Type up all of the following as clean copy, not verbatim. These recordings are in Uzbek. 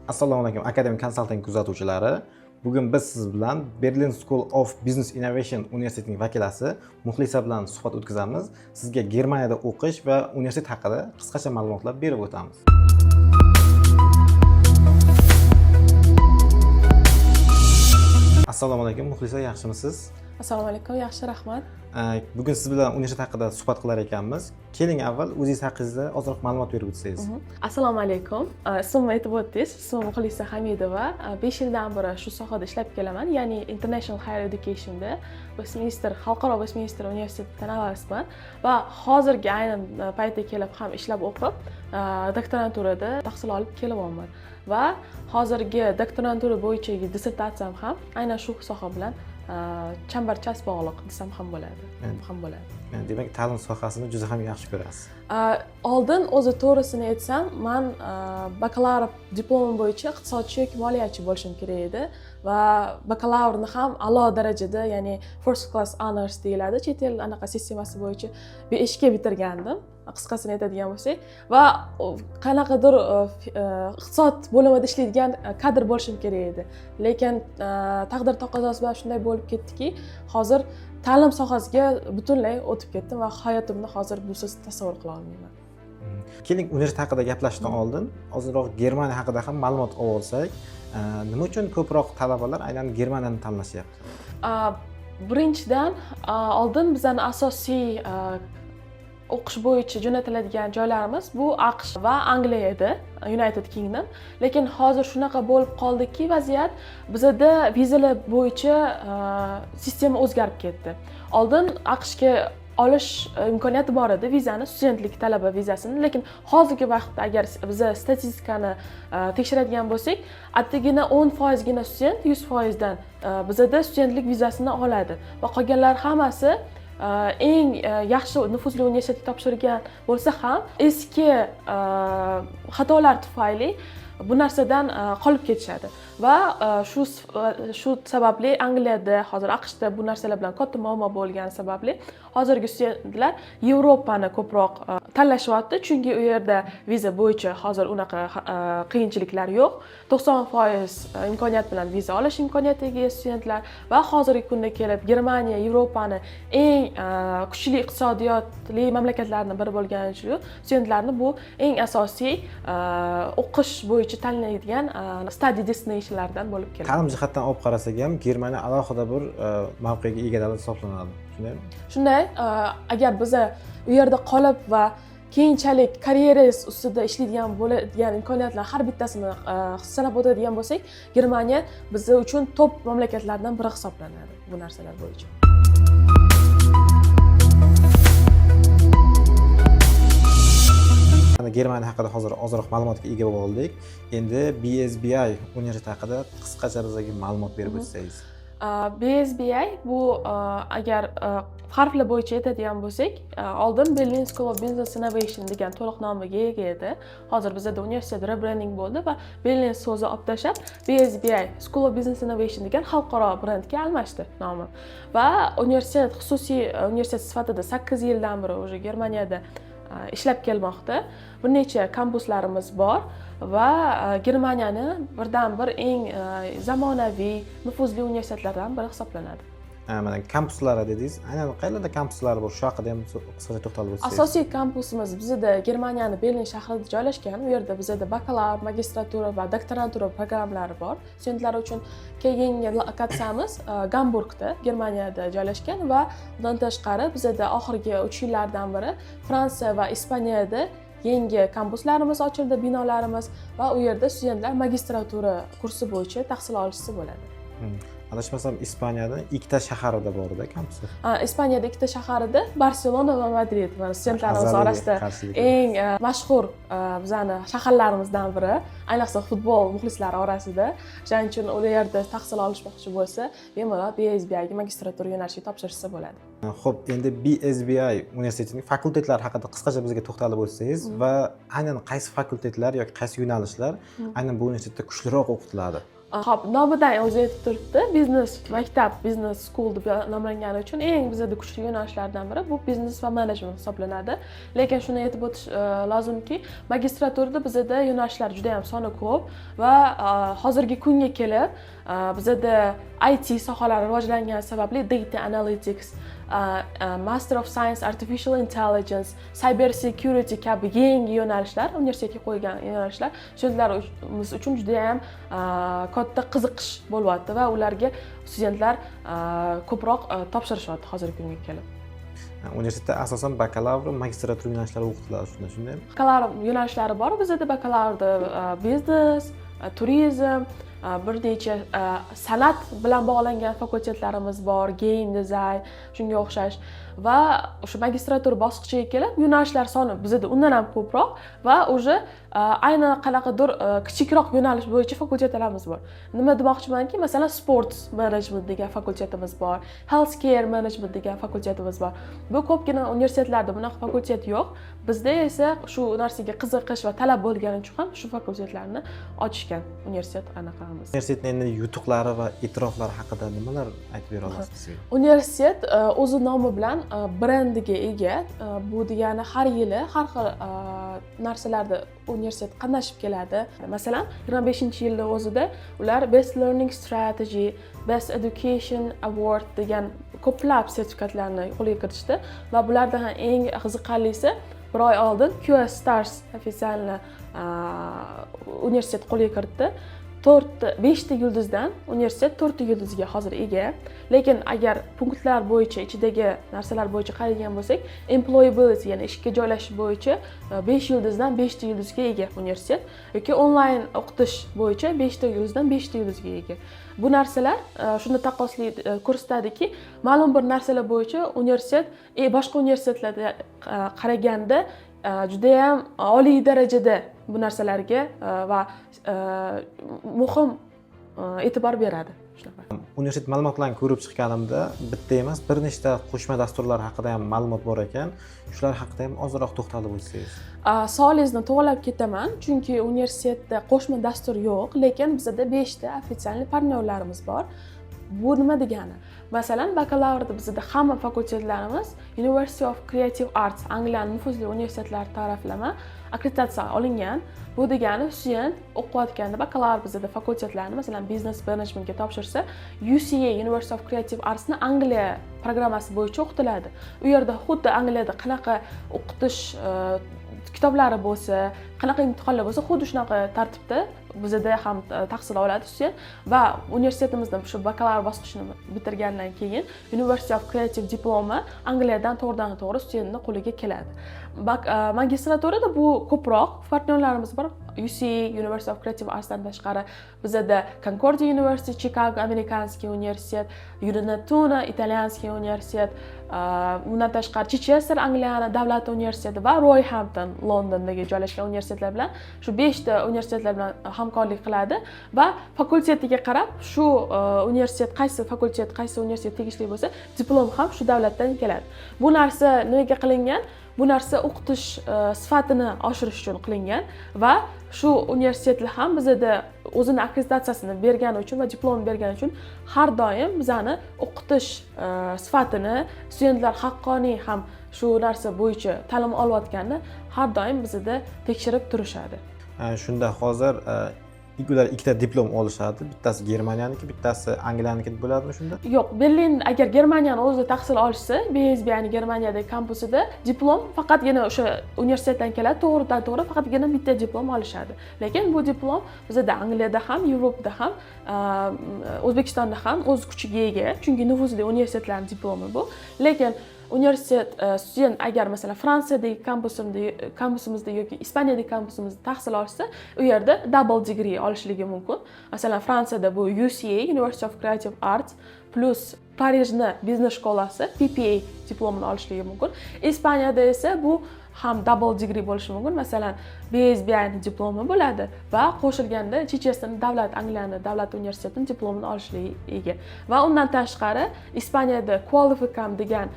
Assalomu alaykum, Akademik Consulting kuzatuvchilari. Bugun biz siz bilan Berlin School of Business Innovation universitetining vakilasi Muxlisa bilan suhbat o'tkazamiz. Sizga Germaniyada o'qish va universitet haqida qisqacha ma'lumotlar berib o'tamiz. Assalomu alaykum, Muxlisa, yaxshimisiz? Assalomu alaykum, yaxshi, rahmat. Bugun siz bilan universitet haqida suhbat qilar ekanmiz. Keling, avval o'zingiz haqingizda ozroq ma'lumot berib o'tsangiz. Assalomu alaykum. Ismimni aytib o'tdingiz. Ismim Muxlisa Hamidova. 5 yildan beri shu sohada ishlab kelaman, ya'ni International Higher Educationda Westminster, xalqaro Westminster universiteti talabasiman va hozirgi aynan paytga kelib ham ishlab, o'qib, doktoranturada tahsil olib kelyapman va hozirgi doktorantura bo'yicha dissertatsiyam ham aynan shu soha bilan chambarchas bog'liq desam ham bo'ladi. Ham bo'ladi. Demak, ta'lim sohasini juda ham yaxshi ko'rasiz. Oldin o'zi, to'g'risini aytsam, man bakalavr diplomim bo'yicha iqtisodchi yoki moliyachi bo'lishim kerak edi va bakalavrni ham a'lo darajada, ya'ni first class honors deyiladi chet el anaqa sistemasi bo'yicha, 5ga bitirgandim, qisqasini aytadigan bo'lsak, va qanaqadir iqtisod bo'limida ishlaydigan kadr bo'lishim kerak edi. Lekin taqdir taqozosi bilan shunday bo'lib ketdiki, hozir ta'lim sohasiga butunlay o'tib ketdim va hayotimni hozir busiz tasavvur qila olmayman. Keling, universitet haqida gaplashishdan oldin ozroq Germaniya haqida ham ma'lumot olib olsak. Nima uchun ko'proq talabalar aynan Germaniyani tanlashyapti? Birinchidan, oldin bizani asosiy o'qish bo'yicha jo'natiladigan joylarimiz bu AQSh va Angliya edi, United Kingdom. Lekin hozir shunaqa bo'lib qoldiki vaziyat, bizada vizalar bo'yicha sistema o'zgarib ketdi. Oldin AQShga olish imkoniyati bor edi vizani, studentlik talaba vizasini, lekin hozirgi vaqtda agar biza statistikani tekshiradigan bo'lsak, attigina 10%gina student 100%dan bizada studentlik vizasini oladi va qolganlar hammasi eng yaxshi nufuzli universitetga topshirgan bo'lsa ham, eski xatolar tufayli bu narsadan qolib ketishadi va shu sababli Angliyada, hozir AQShda bu narsalar bilan katta muammo bo'lgani sababli hozirgi studentlar Yevropani ko'proq tanlashyapti, chunki u yerda viza bo'yicha hozir unaqa qiyinchiliklar yo'q, 90% imkoniyat bilan viza olish imkoniyatiga ega studentlar. Va hozirgi kunda kelib Germaniya Yevropani eng kuchli iqtisodiyotli mamlakatlardan biri bo'lgani uchun studentlarni bu eng asosiy o'qish bo'yicha tanlaydigan study destinationlardan bo'lib keladi. Ta'lim jihatdan olib qarasak ham, Germaniya alohida bir mavqega ega davlat hisoblanadi, shundaymi? Shunday. Agar biza u yerda qolib va keyinchalik karyerangiz ustida ishlaydigan bo'ladigan imkoniyatlar har bittasini sanab o'tadigan bo'lsak, Germaniya biza uchun top mamlakatlardan biri hisoblanadi bu narsalar bo'yicha. Mana, Germaniya haqida hozir ozroq ma'lumotga ega bo'lib oldik. Endi BSBI universiteti haqida qisqacha bizga ma'lumot berib o'tsangiz. BSBI bu agar harflar bo'yicha aytadigan bo'lsak, oldin Berlin School of Business Innovation degan to'liq nomiga ega edi. Hozir bizada universitet rebrending bo'ldi va Berlin so'zi olib tashlab, BSBI School of Business Innovation degan xalqaro brendga almashdi nomi. Va universitet xususiy universitet sifatida 8 yildan beri уже Germaniyada ishlab kelmoqda. Bir necha kampuslarimiz bor va Germaniyani birdan bir eng zamonaviy, nufuzli universitetlardan biri hisoblanadi. Ha, mana, kampuslari dedingiz, aynan qayerlarda kampuslari bor, shu haqida ham qisqacha to'xtalib o'tsangiz. Asosiy kampusimiz bizada Germaniyani Berlin shahrida joylashgan. U yerda bizada bakalavr, magistratura va doktorantura programmalari bor studentlar uchun. Keyingi lokatsiyamiz Gamburgda, Germaniyada joylashgan va undan tashqari bizada oxirgi 3 yillardan beri Fransiya va Ispaniyada yangi kampuslarimiz ochildi, binolarimiz, va u yerda studentlar magistratura kursi bo'yicha tahsil olishsa bo'ladi. Adashmasam, Ispaniyada ikkita shaharida bor edi kampuslar. Ispaniyada ikkita shaharida, Barselona va Madrid va studentlarimiz Azaliy orasida qarshilik. eng mashhur bizani shaharlarimizdan biri, ayniqsa futbol muxlislari orasida. Shuning uchun u yerda tahsil olishmoqchi bo'lsa, bemalol BSBIga magistratura yo'nalishiga topshirishsa bo'ladi. Xo'p, endi BSBI universitetining fakultetlari haqida qisqacha bizga to'xtalib o'tsangiz va aynan qaysi fakultetlar yoki qaysi yo'nalishlar aynan bu universitetda kuchliroq o'qitiladi? Ho'p, nomidan o'zi aytib turibdi, biznes maktab, business school deb nomlangani uchun eng bizada kuchli yo'nalishlardan biri bu biznes va menejment hisoblanadi. Lekin shuni aytib o'tish lozimki, magistraturada bizada yo'nalishlar juda yam soni ko'p va hozirgi kunga kelib bizada IT sohalari rivojlangani sababli data analytics, master of science artificial intelligence, cyber security kabi yangi yo'nalishlar, universitetga qo'ygan yo'nalishlar studentlarimiz uchun judayam katta qiziqish bo'lyapti va ularga studentlar ko'proq topshirishyapti hozirgi kunga kelib. Universitetda asosan bakalavr, magistratura yo'nalishlari o'qitiladi shunda, shundaymi? Bakalavr yo'nalishlari bor bizada. Bakalavrda biznes, turizm, bir necha san'at bilan bog'langan fakultetlarimiz bor, game design, shunga o'xshash. Va o'sha magistratura bosqichiga kelib yo'nalishlar soni bizada undan ham ko'proq va уже aynan qanaqadir kichikroq yo'nalish bo'yicha fakultetlarimiz bor. Nima demoqchimanki, masalan, sport management degan fakultetimiz bor, healthcare management degan fakultetimiz bor. Bu ko'pgina universitetlarda bunaqa fakultet yo'q. Bizda esa shu narsaga qiziqish va talab bo'lgani uchun ham shu fakultetlarni ochishgan universitet anaqamiz. Universitetni endi yutuqlari va e'tiroflari haqida nimalar aytib bera olasiz bizga? Universitet o'zi nomi bilan brendiga ega. Bu degani har yili har xil narsalarda universitet qatnashib keladi. Masalan, 25-yilni o'zida ular Best Learning Strategy, Best Education Award degan ko'plab sertifikatlarni qo'lga kiritishdi va bulardan ham eng qiziqarlisi, bir oy oldin QS Stars официально universitet qo'lga kiritdi. To'rtta, beshta yulduzdan universitet to'rtta yulduzga hozir ega. Lekin agar punktlar bo'yicha, ichidagi narsalar bo'yicha qaraydigan bo'lsak, employability, ya'ni ishga joylashish bo'yicha besh yulduzdan beshta yulduzga ega universitet yoki onlayn o'qitish bo'yicha beshta yulduzdan beshta yulduzga ega. Bu narsalar shuni taqqosli ko'rsatadiki, ma'lum bir narsalar bo'yicha universitet boshqa universitetlarga qaraganda judayam oliy darajada bu narsalarga va muhim e'tibor beradi shunaqa. Universitet ma'lumotlarini ko'rib chiqqanimda bitta emas, bir nechta qo'shma dasturlar haqida ham ma'lumot bor ekan. Shular haqida ham ozroq to'xtalib o'tsangiz. Savolingizni to'g'irlab ketaman, chunki universitetda qo'shma dastur yo'q, lekin bizada beshta официальный partnyorlarimiz bor. Bu nima degani? Masalan, bakalavrda bizada hamma fakultetlarimiz University of Creative Arts, Angliyani nufuzli universitetlari taraflama akkreditatsiya olingan. Bu degani student o'qiyotganda bakalavr bizada fakultetlarni, masalan, biznes managementga topshirsa, UCA, University of Creative Artsni Angliya programmasi bo'yicha o'qitiladi. U yerda xuddi Angliyada qanaqa o'qitish kitoblari bo'lsa, qanaqa imtihonlar bo'lsa, xuddi shunaqa tartibda bizada ham tahsil oladi student va universitetimizda shu bakalavr bosqichini bitirgandan keyin University of Creative diplomi Angliyadan to'g'ridan to'g'ri studentni qo'liga keladi. Magistraturada bu ko'proq partnyorlarimiz bor. UCA, University of Creative Artsdan tashqari bizada Concordia University, Chicago, американский университет, UniNettuno, итальянский университет, undan tashqari Chichester, Angliyani davlat universiteti va Roehampton, Londondagi joylashgan universitetlar bilan, shu beshta universitetlar bilan hamkorlik qiladi va fakultetiga qarab shu universitet, qaysi fakultet qaysi universitet tegishli bo'lsa, diplom ham shu davlatdan keladi. Bu narsa nimaga qilingan? Bu narsa o'qitish sifatini oshirish uchun qilingan va shu universitetlar ham bizada o'zini akkreditatsiyasini bergani uchun va diplom bergani uchun har doim bizani o'qitish sifatini, studentlar haqqoniy ham shu narsa bo'yicha ta'lim olayotganini har doim bizada tekshirib turishadi. Shunda hozir ular ikkita diplom olishadi, bittasi Germaniyaniki, bittasi Angliyaniki bo'ladimi shunda? Yo'q, Berlin, agar Germaniyani o'zida tahsil olishsa, BSBni Germaniyadagi kampusida diplom faqatgina o'sha universitetdan keladi, to'g'ridan to'g'ri faqatgina bitta diplom olishadi. Lekin bu diplom bizada Angliyada ham, Yevropada ham, O'zbekistonda ham o'z kuchiga ega, chunki nufuzli universitetlarning diplomi bu. Lekin universitet student agar, masalan, Fransiyadagi kampusimizda yoki Ispaniyadagi kampusimizda tahsil olsa, u yerda double degree olishligi mumkin. Masalan, Fransiyada bu UCA, University of Creative Arts plus Parijni biznes школа si PPA diplomini olishligi mumkin. Ispaniyada esa bu ham double degree bo'lishi mumkin, masalan, BSBI diplomi bo'ladi va qo'shilganda Chichesterni davlat, Angliyani davlat universitetini diplomini olishligi ega. Va undan tashqari Ispaniyada Qualificam degan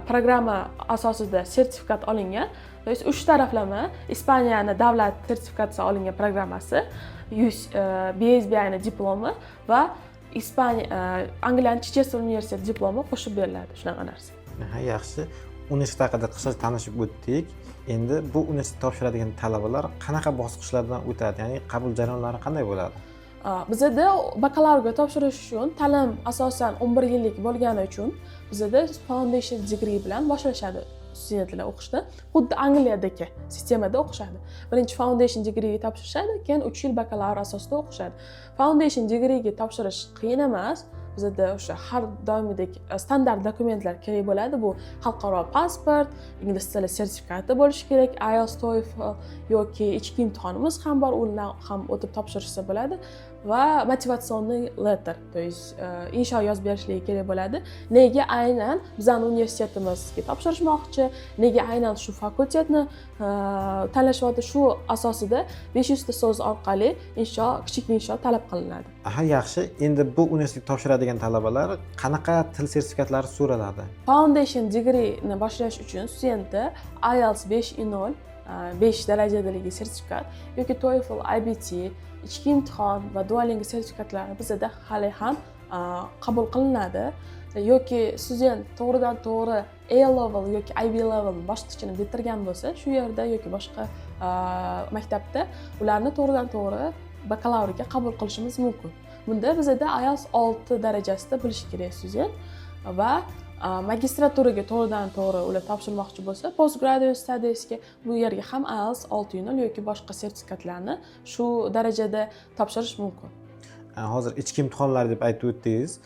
programma asosida sertifikat olingan, то есть uch taraflama Ispaniyani davlat sertifikatsiya olingan programmasi. BSBIni diplomi va Ispaniya, Angliyani Chichester universiteti diplomi qo'shib beriladi, shunaqa narsa. Aha, yaxshi, universitet haqida qisqacha tanishib o'tdik. Endi bu universitet topshiradigan talabalar qanaqa bosqichlardan o'tadi, ya'ni qabul jarayonlari qanday bo'ladi? Bizada bakalavrga topshirish uchun ta'lim asosan 11 yillik bo'lgani uchun bizada foundation degree bilan boshlashadi studentlar o'qishni. Xuddi Angliyadagi sistemada o'qishadi. Birinchi foundation degreega topshirishadi, keyin 3 yil bakalavr asosida o'qishadi. Foundation degreega topshirish qiyin emas. Bizada o'sha har doimgidek standart dokumentlar kerak bo'ladi. Bu xalqaro pasport, ingliz tili sertifikati bo'lishi kerak, IELTS, TOEFL yoki ichki imtihonimiz ham bor, undan ham o'tib topshirishsa bo'ladi va мотивационный letter, то есть insho yozib berishligi kerak bo'ladi. Nega aynan bizani universitetimizga topshirishmoqchi, nega aynan shu fakultetni tanlashyapti, shu asosida 500 ta so'z orqali insho, kichik insho talab qilinadi. Aha, yaxshi. Endi bu universitetga topshiradigan talabalar qanaqa til sertifikatlari so'raladi? Foundation degreeni boshlash uchun studentda IELTS 5.0, 5 darajadagi sertifikat yoki TOEFL IBT, ichki imtihon va Duolingo sertifikatlari bizada hali ham qabul qilinadi yoki student to'g'ridan to'g'ri A level yoki IB level bosqichini bitirgan bo'lsa, shu yerda yoki boshqa maktabda ularni to'g'ridan to'g'ri bakalavrga qabul qilishimiz mumkin. Bunda bizada IELTS 6 darajasida bilishi kerak student va magistraturaga to'g'ridan to'g'ri ular topshirmoqchi bo'lsa, postgraduate studiesga, bu yerga ham IELTS 6.0 yoki boshqa sertifikatlarni shu darajada topshirish mumkin. Hozir ichki imtihonlar deb aytib o'tdingiz.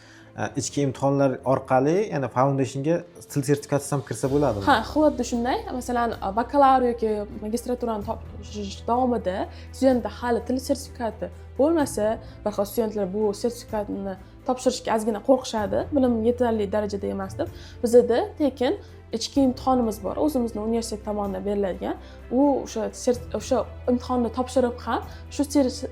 Ichki imtihonlar orqali, ya'ni foundationga til sertifikatisiz ham kirsa bo'ladimi? Ha, xuddi shunday. Masalan, bakalavr yoki magistraturani topshirish davomida studentda hali til sertifikati bo'lmasa, bir xil studentlar bu sertifikatni topshirishga ozgina qo'rqishadi, bilim yetarli darajada emas deb. Bizada tekin ichki imtihonimiz bor, o'zimizni universitet tomonidan beriladigan. U o'sha imtihonni topshirib ham shu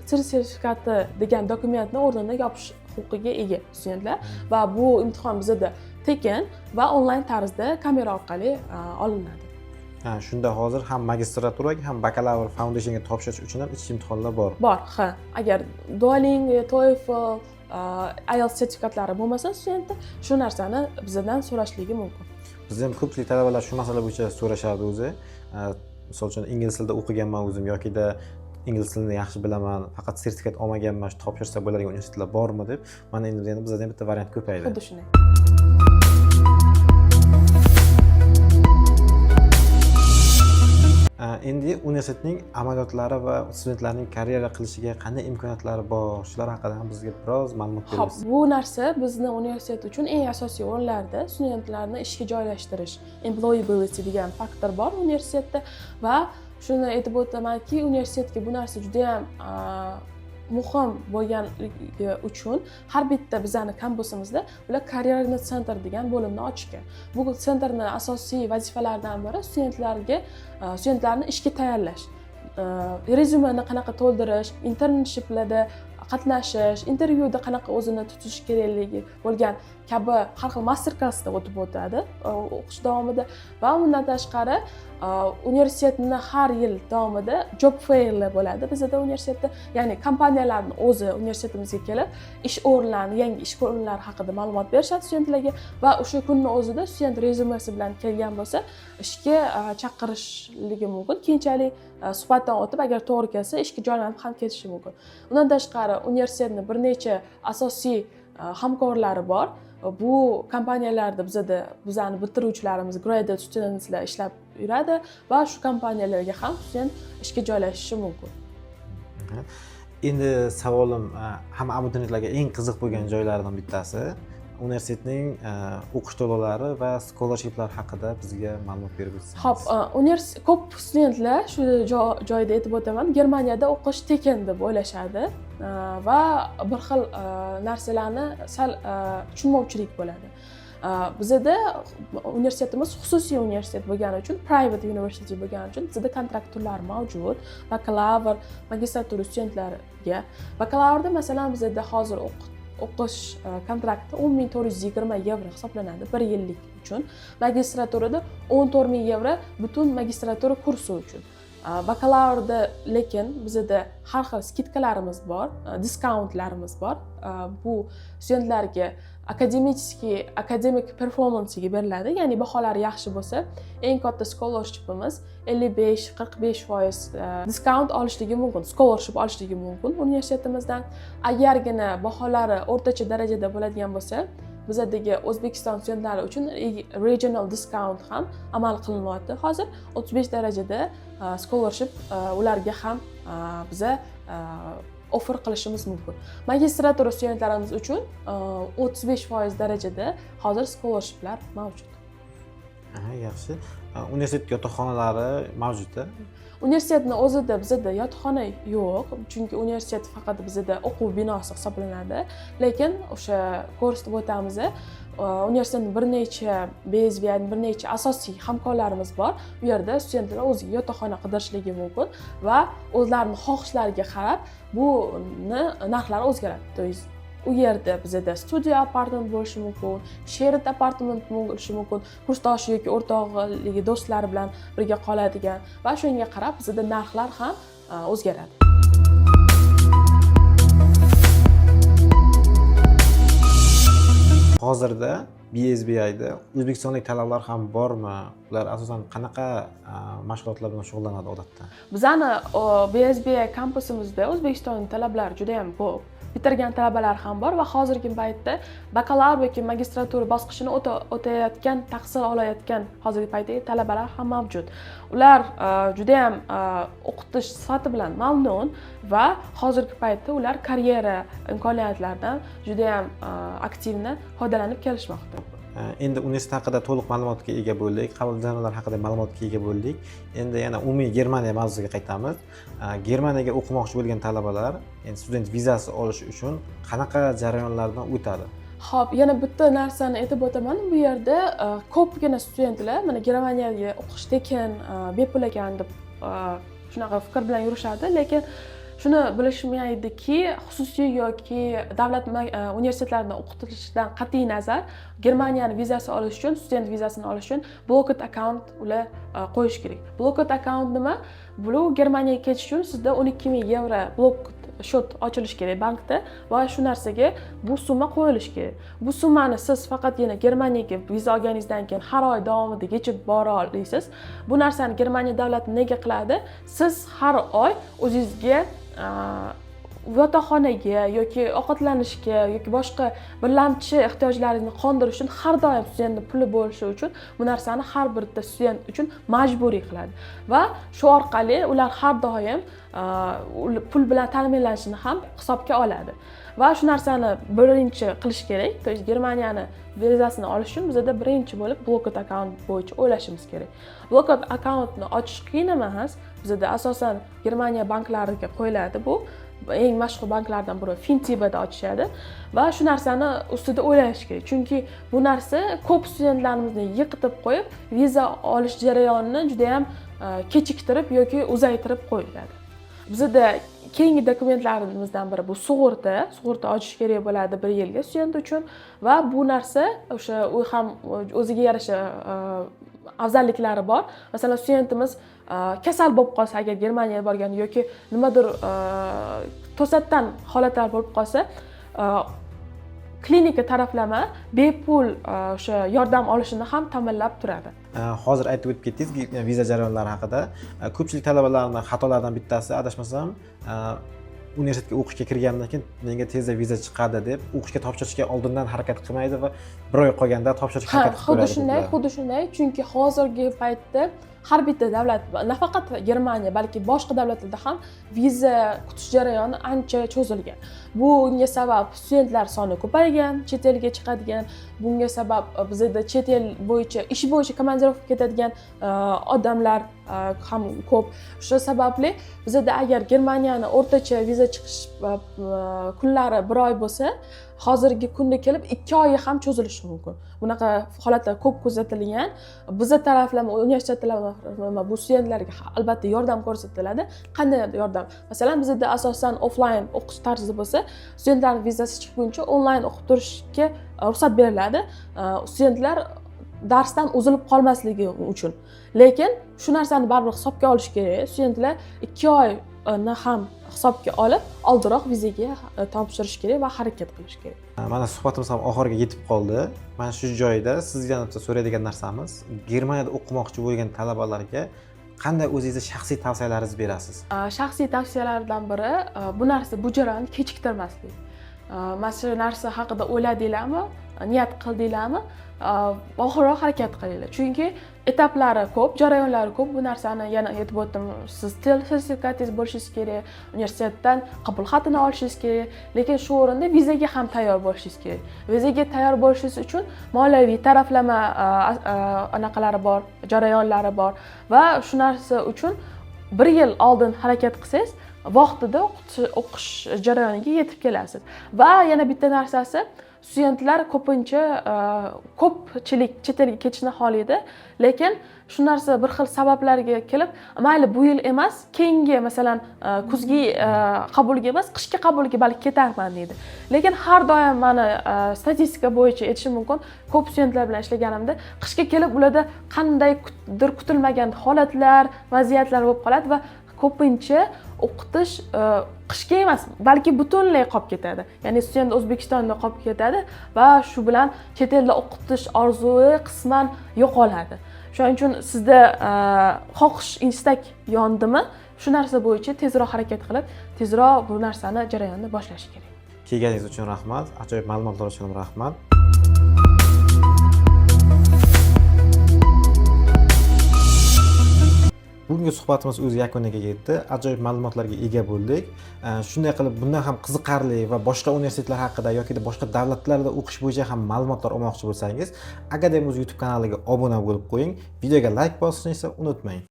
til sertifikati degan dokumentni o'rnini yopish huquqiga ega studentlar va bu imtihon bizada tekin va onlayn tarzda kamera orqali olinadi. Ha, shunda hozir ham magistraturaga, ham bakalavr foundationga topshirish uchun ham ichki imtihonlar bor. Bor, ha. Agar Duolingo, TOEFL, IELTS sertifikatlari bo'lmasa studentda, shu narsani bizdan so'rashligi mumkin. Bizda ham ko'pchilik talabalar shu masala bo'yicha so'rashardi o'zi. Misol uchun, ingliz tilida o'qiganman o'zim yokida ingliz tilini yaxshi bilaman, faqat sertifikat olmaganman, shu topshirsa bo'ladigan universitetlar bormi deb. Mana endi bizada ham bitta variant ko'paydi. Xuddi shunday. Endi universitetning amaliyotlari va studentlarning karyera qilishiga qanday imkoniyatlari bor, shular haqida ham bizga biroz ma'lumot berasiz. Bu narsa bizni universitet uchun eng asosiy o'rinlarda studentlarni ishga joylashtirish, employability degan faktor bor universitetda va shuni aytib o'tamanki, universitetga bu narsa juda ham muhim bo'lganligi uchun har bitta bizani kampusimizda ular карьерный центр degan bo'limni ochgan. Bu центр ni asosiy vazifalaridan biri studentlarni ishga tayyorlash. Rezyumeni qanaqa to'ldirish, internshiplarda qatnashish, intervyuda qanaqa o'zini tutish kerakligi bo'lgan kabi har xil master klassda o'tib o'tadi o'qish davomida va undan tashqari universitetni har yil davomida job fairlar bo'ladi bizada universitetda, ya'ni kompaniyalarni o'zi universitetimizga kelib ish o'rinlarini, yangi ish o'rinlari haqida ma'lumot berishadi studentlarga va o'sha kunni o'zida student rezyumesi bilan kelgan bo'lsa, ishga chaqirishligi mumkin. Keyinchalik suhbatdan o'tib, agar to'g'ri kelsa, ishga joylanib ham ketishi mumkin. Undan tashqari universitetni bir necha asosiy hamkorlari bor. Bu kompaniyalarda bizada bizani bitiruvchilarimiz, graduate studentslar ishlab yuradi va shu kompaniyalarga ham student ishga joylashishi mumkin. Endi savolim, hamma abituriyentlarga eng qiziq bo'lgan joylaridan bittasi universitetning o'qish to'lovlari va scholarshiplar haqida bizga ma'lumot berib o'tsangiz. Xo'p, ko'p studentlar shu joyda aytib o'taman, Germaniyada o'qish tekin deb o'ylashadi va bir xil narsalarni sal tushunmovchilik bo'ladi. Bizada universitetimiz xususiy universitet bo'lgani uchun, private university bo'lgani uchun bizada kontrakt turlari mavjud. Bakalavr, magistratura studentlariga. Bakalavrda masalan bizada hozir o'qish kontrakti 10 420 yevro hisoblanadi bir yillik uchun. Magistraturada 14 000 yevro butun magistratura kursi uchun. Bakalavrda lekin bizada har xil скидка larimiz bor, discount larimiz bor. Bu studentlarga академический, akademik performance iga beriladi, ya'ni baholari yaxshi bo'lsa, eng katta scholarshipimiz 55-45% discount olishligi mumkin, scholarship olishligi mumkin universitetimizdan. Agargina baholari o'rtacha darajada bo'ladigan bo'lsa, bizadagi O'zbekiston studentlari uchun regional discount ham amal qilinyapti. Hozir 35 darajada scholarship ularga ham biza offer qilishimiz mumkin. Magistratura studentlarimiz uchun 35% darajada hozir scholarshiplar mavjud. Aha, yaxshi. Universitet yotoqxonalari mavjud? Universitetni o'zida bizada yotoqxona yo'q, chunki universitet faqat bizada o'quv binosi hisoblanadi. Lekin o'sha ko'rsatib o'tamiz, universitetni bir necha BSB, ya'ni bir necha asosiy hamkorlarimiz bor. U yerda studentlar o'ziga yotoqxona qidirishligi mumkin va o'zlarini xohishlariga qarab buni narxlari o'zgaradi. То есть u yerda bizada studio apartment bo'lishi mumkin, shared apartment bo'lishi mumkin, kursdoshi yoki o'rtog'iligi, do'stlari bilan birga qoladigan, va shunga qarab bizada narxlar ham o'zgaradi. Hozirda BSBIda o'zbekistonlik talabalar ham bormi? Ular asosan qanaqa mashg'ulotlar bilan shug'ullanadi odatda? Bizani BSBI kampusimizda O'zbekiston talabalari juda yam ko'p, bitirgan talabalar ham bor va hozirgi paytda bakalavr yoki magistratura bosqichini o'tayotgan, tahsil olayotgan hozirgi paytdagi talabalar ham mavjud. Ular judayam o'qitish sifati bilan mamnun va hozirgi paytda ular karyera imkoniyatlaridan judayam активно foydalanib kelishmoqda. Endi universitet haqida to'liq ma'lumotga ega bo'ldik, qabul jarayonlari haqida ma'lumotga ega bo'ldik. Endi yana umumiy Germaniya mavzusiga qaytamiz. Germaniyaga o'qimoqchi bo'lgan talabalar endi student vizasi olish uchun qanaqa jarayonlardan o'tadi? Xo'p, yana bitta narsani aytib o'taman. Bu yerda ko'pgina studentlar mana Germaniyaga o'qish tekin, bepul ekan deb shunaqa fikr bilan yurishadi, lekin shuni bilishmaydiki, xususiy yoki davlat universitetlarida o'qitilishidan qat'iy nazar Germaniyani vizasi olish uchun, student vizasini olish uchun blocked account ular qo'yish kerak. Blocked account nima? Bu Germaniyaga ketish uchun sizda 12 000 yevro blocked счет ochilishi kerak bankda va shu narsaga bu summa qo'yilishi kerak. Bu summani siz faqatgina Germaniyaga viza olganingizdan keyin har oy davomida yechib bora olasiz. Bu narsani Germaniya davlati nega qiladi? Siz har oy o'zingizga yotoqxonaga yoki ovqatlanishga yoki boshqa birlamchi ehtiyojlaringizni qondirish uchun har doim studentni puli bo'lishi uchun bu narsani har bitta student uchun majburiy qiladi va shu orqali ular har doim pul bilan ta'minlanishini ham hisobga oladi va shu narsani birinchi qilish kerak. То есть Germaniyani vizasini olish uchun bizada birinchi bo'lib blocked account bo'yicha o'ylashimiz kerak. Blocked accountni ochish qiyin emas. Bizada asosan Germaniya banklariga qo'yiladi. Bu eng mashhur banklardan biri Fintibada ochishadi va shu narsani ustida o'ylash kerak, chunki bu narsa ko'p studentlarimizni yiqitib qo'yib, viza olish jarayonini judayam kechiktirib yoki uzaytirib qo'yiladi. Bizada keyingi dokumentlarimizdan biri bu sug'urta. Sug'urta ochish kerak bo'ladi bir yilga student uchun va bu narsa o'sha u ham o'ziga yarasha afzalliklari bor. Masalan, studentimiz kasal bo'lib qolsa, agar Germaniyaga borganda yoki nimadir to'satdan holatlar bo'lib qolsa, klinika taraflama bepul o'sha yordam olishini ham ta'minlab turadi. Hozir aytib o'tib ketdingiz viza jarayonlari haqida. Ko'pchilik talabalarni xatolaridan bittasi, adashmasam, universitetga o'qishga kirgandan keyin menga tezda viza chiqadi deb o'qishga topshirishga oldindan harakat qilmaydi va bir oy qolganda topshirishga Ha, harakat qilib xuddi ko'radi shunday, ko'plar. xuddi shunday, chunki hozirgi paytda har bitta davlat, nafaqat Germaniya, balki boshqa davlatlarda ham viza kutish jarayoni ancha cho'zilgan. Bunga sabab studentlar soni ko'paygan, chet elga chiqadigan. Bunga sabab bizada chet el bo'yicha, ish bo'yicha komandirovka ketadigan odamlar ham ko'p. Shu sababli bizada agar Germaniyani o'rtacha viza chiqish kunlari bir oy bo'lsa, hozirgi kunda kelib 2 oyi ham cho'zilishi mumkin. Bunaqa holatlar ko'p kuzatilgan. Biza taraflama, universitet taraflama bu studentlarga albatta yordam ko'rsatiladi. Qanday yordam? Masalan, bizada asosan offlayn o'qish tarzi bo'lsa, studentlarni vizasi chiqquncha onlayn o'qib turishga ruxsat beriladi. Studentlar darsdan uzilib qolmasligi uchun. Lekin shu narsani baribir hisobga olish kerak. Studentlar 2 oyni ham hisobga olib, oldinroq vizaga topshirish kerak va harakat qilish kerak. Mana, suhbatimiz ham oxiriga yetib qoldi. Mana shu joyda sizdan bitta so'raydigan narsamiz: Germaniyada o'qimoqchi bo'lgan talabalarga qanday o'zingizni shaxsiy tavsiyalaringizni berasiz? Shaxsiy tavsiyalardan biri bu narsa, bu jarayonni kechiktirmaslik. Mana shu narsa haqida o'yladinglarmi, niyat qildinglarmi, oxirroq harakat qilinglar, chunki etaplari ko'p, jarayonlari ko'p. Bu narsani yana aytib o'tdim, siz til sertifikatingiz bo'lishingiz kerak, universitetdan qabul xatini olishingiz kerak, lekin shu o'rinda vizaga ham tayyor bo'lishingiz kerak. Vizaga tayyor bo'lishingiz uchun moliyaviy taraflama anaqalari bor, jarayonlari bor va shu narsa uchun bir yil oldin harakat qilsangiz, vaqtida o'qish jarayoniga yetib kelasiz. Va yana bitta narsasi, studentlar ko'pincha ko'pchilik chet elga ketishni xohlaydi, lekin shu narsa bir xil sabablarga kelib, mayli, bu yil emas, keyingi, masalan, kuzgi qabulga emas, qishki qabulga balki ketarman deydi. Lekin har doim mani statistika bo'yicha aytishim mumkin, ko'p studentlar bilan ishlaganimda, qishga kelib ularda qandaydir kutilmagan holatlar, vaziyatlar bo'lib qoladi va ko'pincha o'qitish qishga emas, balki butunlay qolib ketadi. Ya'ni student O'zbekistonda qolib ketadi va shu bilan chet elda o'qitish orzui qisman yo'qoladi. Shuning uchun sizda xohish, istak yondimi, shu narsa bo'yicha tezroq harakat qilib, tezroq bu narsani, jarayonni boshlash kerak. Kelganingiz uchun rahmat, ajoyib ma'lumotlar uchun ham rahmat. Bugungi suhbatimiz o'z yakuniga yetdi. Ajoyib ma'lumotlarga ega bo'ldik. Shunday qilib, bundan ham qiziqarli va boshqa universitetlar haqida yoki boshqa davlatlarda o'qish bo'yicha ham ma'lumotlar olmoqchi bo'lsangiz, Akademiz YouTube kanaliga obuna bo'lib qo'ying. Videoga layk bosishni esa unutmang.